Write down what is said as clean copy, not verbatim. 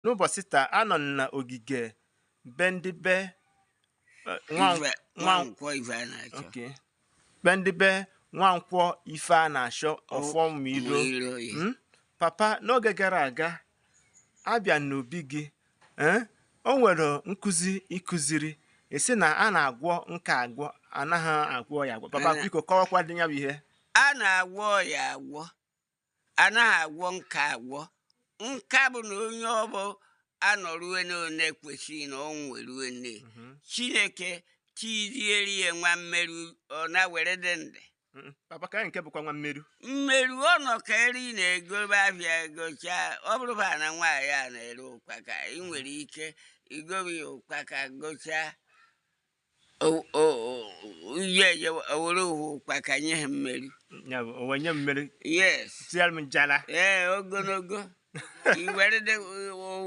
N'ụbọchị taa, anọ m na ogige be ndị be Ife Nwankwọ ife a na-achọ. Okay. Be ndị be Nwankwọ ife a na-achọ ọfọ Ụmụiro. Ụmụiro, ya. Papa, n'oge gara aga, abịa n'obi gị, o nwere nkụzi ịkụziri esi na a na-agwọ nka agwọ, anaghị agwọ ya agwọ. Papa, biko kọwakwa dị ya bụ ihe. A na-agwọ ya agwọ, anaghị agwọ nka agwọ. Nka bụ na onye ọbụ anọrue n'one kwesịrị na ọ nwerue nne Chineke tizieri ya nwa mmerụ, ọ na were dị ndị. Papa, ka nke bụkwa nwa mmerụ? Mmerụ ọ nọ ka eri na-egobe ahịa egocha. Ọ bụrụ ba na nwaanyị a na-ere ụkpaka, ị nwere ike igobe ya ụkpaka gochaa, ihe eje were uwe ụkpaka nye ha mmerụ. Ya bụ o wee nye m mmerụ? Yes. Tinyere m njala. Ee, ogologo i were dị o.